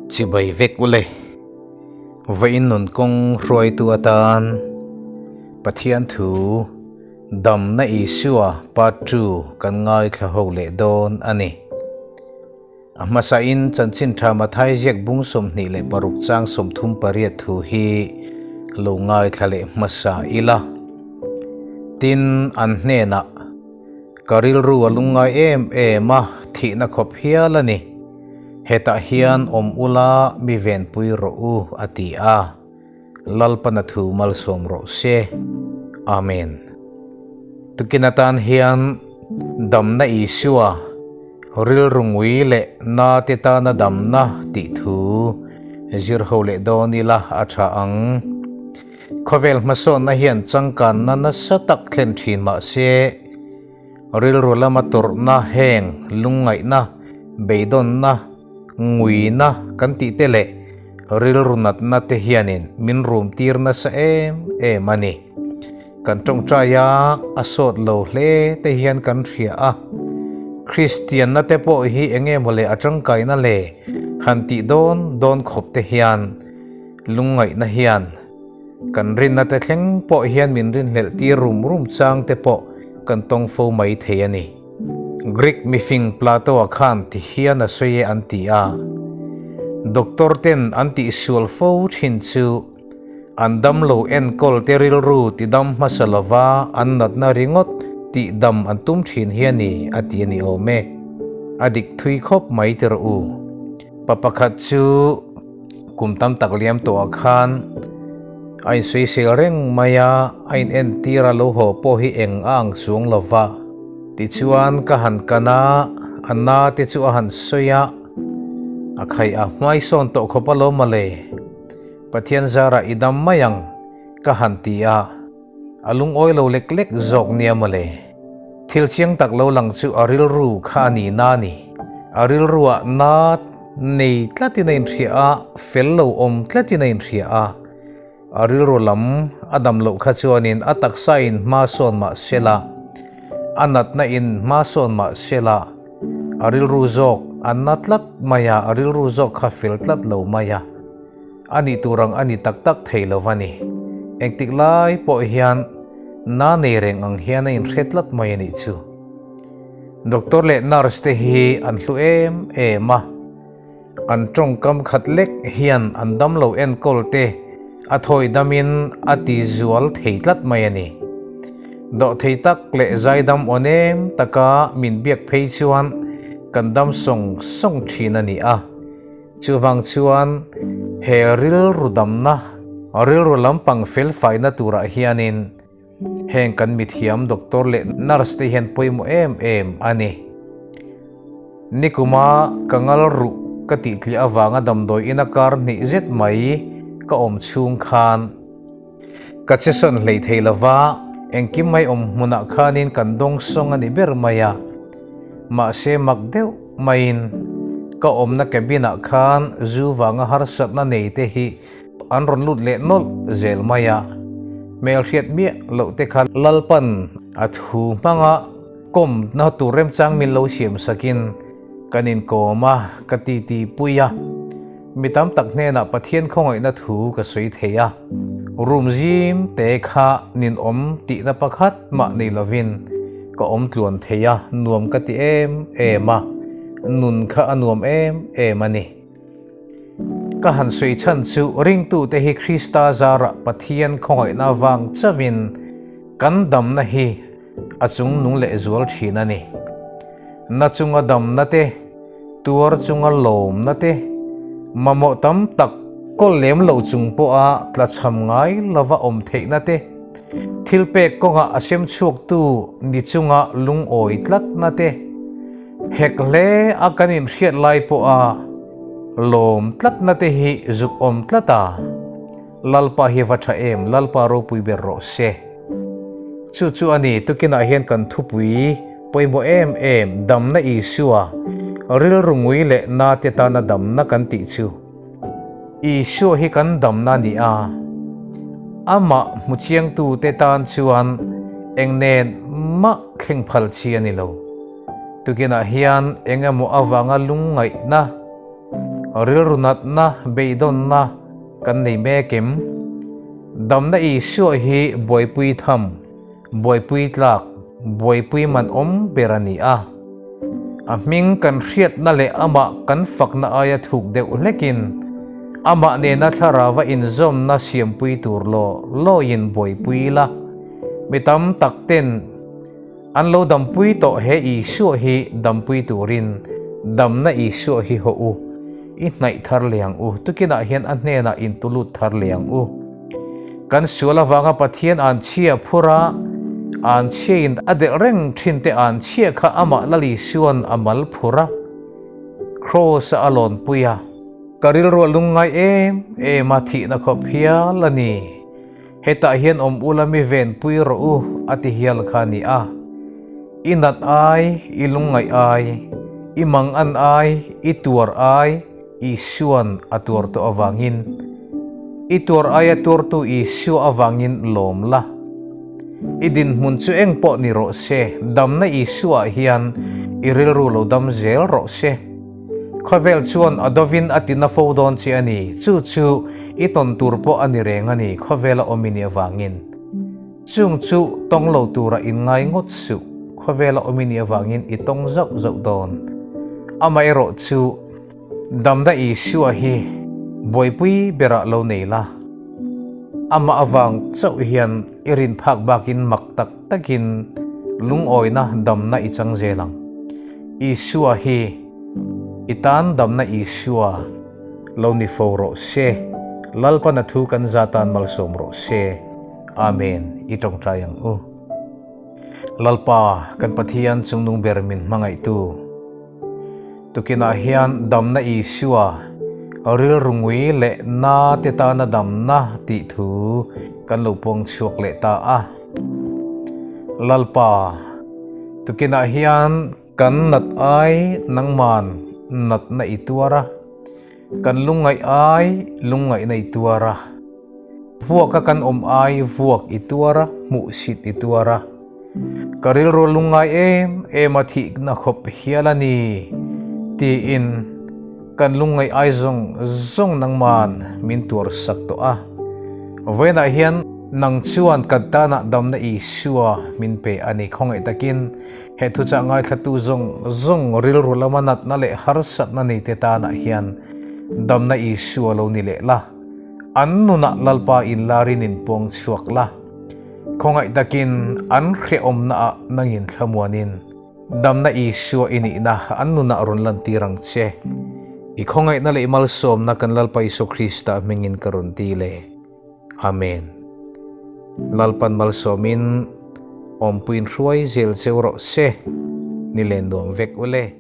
Chibai vek ule. Vawiin nun kawng hruaitu atan Pathian thu Damna Isua Part ii kan ngaithla ho leh dawn a ni. A hmasain chanchin tha Mathai ziak bung 26 chang 38 thu hi lo ngaithla leh hmasa ila. Tin, an hnenah, Ka rilru a lungngai em em a, thihna khawp hial a ni. Hetah hian awm ula mi venpui rawh u, a ti a. Lalpana thu malsawm rawh se. Amen. Tukin atan hian damna Isua, rilru ngui leh na te tana damna tih thu zir ho leh dawn ila a tha ang. Khawvel hmasawnna hian changkanna nasa tak thlen thin mah se, rilru lama tawrhna heng lungngaihna, beidawnna, nguina kan tih te leh rilru natna te hianin min rum tir nasa em em a ni. Kan tawngtai a, a sawt lo hle te hian kan hria a. Kristianna te pawh hi eng nge maw le a tangkaina le han tih dawn dawn khawp te hian Lungngaihna hian kan rinna te thleng pawh hian min rinhlelh tir rum rum chang te pawh kan tawng fo mai thei a ni. Greek mifing Plato-a khan ti hian a sawi e an ti a. Doctor ten an tihsual fo thin chu an damlo enkawl te rilru tidam hmasa lova an natna ringawt tihdam an tum thin hi a ni a ti a ni awm e. A dik thui khawp mai ti rawh u. Pa pakhat chu. Kum tam tak liam tawhah khan a insawisel reng mai a, a inentir a lo haw pawh hi eng a ang chuang lo va. Tichuan ka han kan a, a na te chu a han sawi a, a khaih a hmaisawn tawh khawp alawm mawle, Pathian zarah i dam mai ang ka han ti a, a lungawi lo lek lek zawk nia mawle. Thil chiang tak lo lang chu a rilru kha a ni na a ni. A rilruah na nei tlatin a inhria a, fel lo awm tlatin a inhria a. A rilru lam a dam loh kha chuanin a taksa in hma sawn mah se la, a natna in hma sawn mah se la, a rilru zawk a na tlat mai a, a rilru zawk kha fel tlat lo mai a. A nih tur ang a ni tak tak thei lo va ni. Engtik lai pawh hian na nei reng ang hian a inhre tlat mai a nih chu. Doctor leh nurse te hi an hlu em em a, an tawngkam khat lek hian an damlo enkawl te a thawi damin a ti zual thei tlat mai a ni. Dawhthei tak leh zaidam awn em taka min biak phei chuan kan dam sawng sawng thin a ni a. Chuvang chuan he rilru damna, rilru lampang felfaina turah hianin heng kan mithiam doctor leh nurse te hian pawimawh em em a ni. Nikuma ka ngal ruh ka tih tliah avanga damdawi ina kar hnih zet mai ka awm chhung khan ka che sawn hlei thei lova, engkim mai awm hmunah khanin kan dawng sawng a ni ber mai a. Mahse mak deuh maiin ka awmna cabin ah khan zu vanga harsatna nei te hi an rawn lut leh nawlh zel mai a, hmelhriat miah loh te kha Lalpan a thu hmanga kawmna tur remchang min lo siam sakin kan inkawm a, ka titi pui a, mi tam tak hnenah Pathian khawngaihna thu ka sawi thei a, room zim te kha ninawm tihna pakhat mah nei lovin Ka awm tluan thei a, nuam ka ti em em a, nun kha a nuam em em a ni. Ka han sawi chhan chu ringtute hi Krista zarah Pathian khawngaihna vang chauhin kan damna hi a chung nung leh zual thin a ni. Na chunga damna te, tuar chunga lawmna te, mamawh tam tak kawl lem lo chung pawha tlachham ngai lova awm theihna te, Thil pek kawngah a sem chhuaktu ni chunga lungawi tlatna te, hek hle a kan inhriat lai pawha lawm tlatna te hi zuk awm tlat a, Lalpa hi va tha em, Lalpa ropui ber rawh se. Chu chu a ni, tukinah hian kan thupui pawimawh em em damna Isua rilru ngui leh na te tana damna kan tih chu. Isua hi kan damna a ni a, amah hmu chiangtute tan chuan eng nen mah thleng phal chi a ni lo. Tukinah hian eng emaw avanga lungngaihna, Rilru natna, beidawnna kan nei mek em? Damna Isua hi buaipui tham, buaipui tlak, buaipui man awm ber a ni a. A hming kan hriatna leh amah kan fakna aia thuk deuh hlekin amah nena thlarauva inzawmna siampui tur law lawin buaipui la. Mi tam tak ten An lo dampui tawh he Isua hi dampui turin damna Isua hi haw u, i hnaih thar leh ang u, tukinah hian a hnenah intulut thar leh ang u. Kan sual avanga Pathian anchhia phur a, anchhiain a delh reng thin te anchhia kha amah Lal Isua'n a mal phur a, Kraws-a a lawnpui a. Ka rilru a lungngai em em a, thihna khawp hial a ni. Hetah hian awm ula mi venpui rawh u a ti hial kha a ni a. I nat ai, i lungngaih ai, i mangan ai, i tuar ai Isua'n a tuar tawh avangin, i tuar aia tuartu Isua avangin lawm la. I dinhmun chu eng pawh ni rawh se, damna Isuaah hian i rilru lo dam zel rawh se. Khawvel chuan a dovin a tina fo dawn che a ni. Chu chu i tawn tur pawh a ni reng a ni, khawvela awm i nih avangin. Chung chu tawng lo tura inngai ngawt suh, khawvela awm i nih avangin i tawng zauh zauh dawn. Amaherawh chu damna Isua hi buaipui berah lo nei la. Amah avang chauh hian i rin phak bakin mak tak takin lungawina damna i chang zel ang. Isua hi i tan damna Isua lo ni fo rawh se, Lalpana thu kan za tan malsawm rawh se. Amen. I tawngtai ang u. Lalpa, kan Pathian chungnung ber min hmangaihtu. Tukinah hian damna Isua, rilru ngui leh na te tana damna tih thu kan lo puang chhuak leh ta a. Lalpa, tukinah hian kan nat ai nangman natna i tuar a, kan lungngaih ai lungngaihna i tuar a, vuaka kan awm ai vuak i tuar a, hmuhsit i tuar a. Ka rilru lungngai em em a thihna khawp hial a ni, tiin kan lungngaih ai zawng zawng nangman min tuar sak tawh a. Vawiinah hian nang chuan kan tanah damna Isua min pe a ni. Khawngaih takin he thuchah ngaithlatu zawng zawng rilru lama natna leh harsatna neite tanah hian damna Isua lo ni leh la. An nunah Lalpa inlarin inpuang chhuak la. Khawngaih takin an hrehawmna ah nangin thlamuanin damna Isua i nihna an nunah rawn lantir ang che. I khawngaihna leh i malsawmna kan Lalpa Isua Krista hmingin ka rawn ti le. Amen. Lalpan malsawmin awmpuiin hruai zel cheu rawh se. Ni len nuam vek ule.